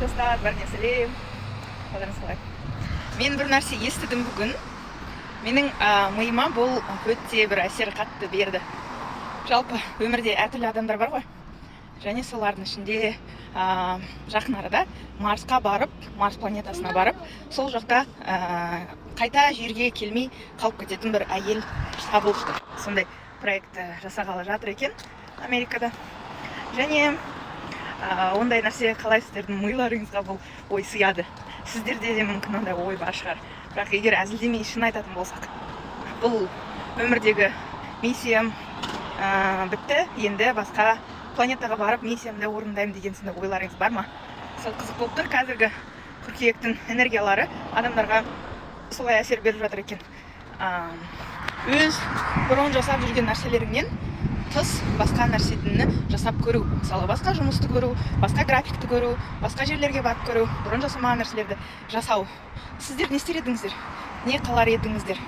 Достар, бәріне сәлем! Қалдарыңыз қалай? Мен бір нәрсе естідім бүгін. Менің миыма бұл өте бір әсер қатты берді. Жалпы өмірде әртүрлі адамдар бар ғой, және солардың ішінде жақын арада Марсқа барып, Марс планетасына барып, сол жақта қайта жерге келмей қалып кететін бір әйел табылыпты. Сондай проект жасағалы жатыр екен Америкада. Және ондай нәрсе қалай сіздердің миларыңызға бұл ой сыяды? Сіздерде де мүмкін ондай ой бар шығар. Бірақ егер әзілдемей, шын айтатын болсақ, бұл өмірдегі миссиям бітті, енді басқа планетаға барып миссиямды орындаймын деген сондай ойларыңыз бар ма? Сол қызық болып тұр. Қазіргі қыркүйектің энергиялары адамдарға солай әсер беріп жатыр екен. Өз бұрын жасап жүрген нәрселеріңнен тыс басқа нәрсені жасап көру, мысалы, басқа жұмысты көру, басқа графикті көру, басқа жерлерге барып көру, бұрын жасамаған нәрселерді жасау. Сіздер не істер едіңіздер, не қалар едіңіздер?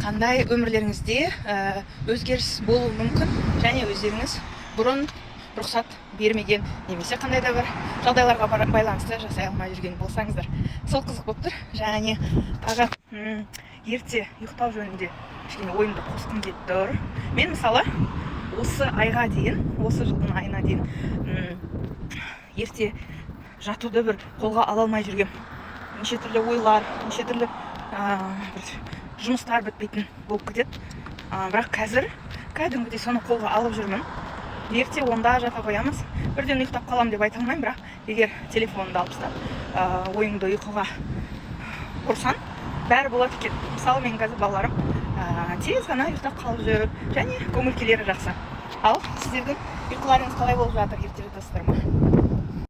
Қандай өмірлеріңізде өзгеріс болуы мүмкін және өздеріңіз бұрын рұқсат бермеген немесе қандай да бір жағдайларға байланысты жасай алмай жүрген болсаңыздар? Сол қызық болып тұр. Және тағы ерте ұйықтау жөнінде кішкене ойымды қосқым келіп тұр. Мен, мысалы, осы айға дейін, осы жылдың айына дейін ерте жатуды бір қолға ала алмай жүргем. Неше түрлі ойлар, неше түрлі бір жұмыстар бітпейтін болып кетеді. Бірақ қазір кәдімгідей соны қолға алып жүрмін. Ерте 10-да жата қоямыз. Бірден ұйықтап қаламын деп айта алмаймын, бірақ егер телефоныңды алып тастап, ойыңды ұйқыға ұрсаң, бәрі болады екен. Мысалы, менің қазір балаларым тез ғана ұйықтап қалып жүр және көңіл күйлері жақсы. Ал сіздердің ұйқыларыңыз қалай болып жатыр? Ерте жатасыздар ма?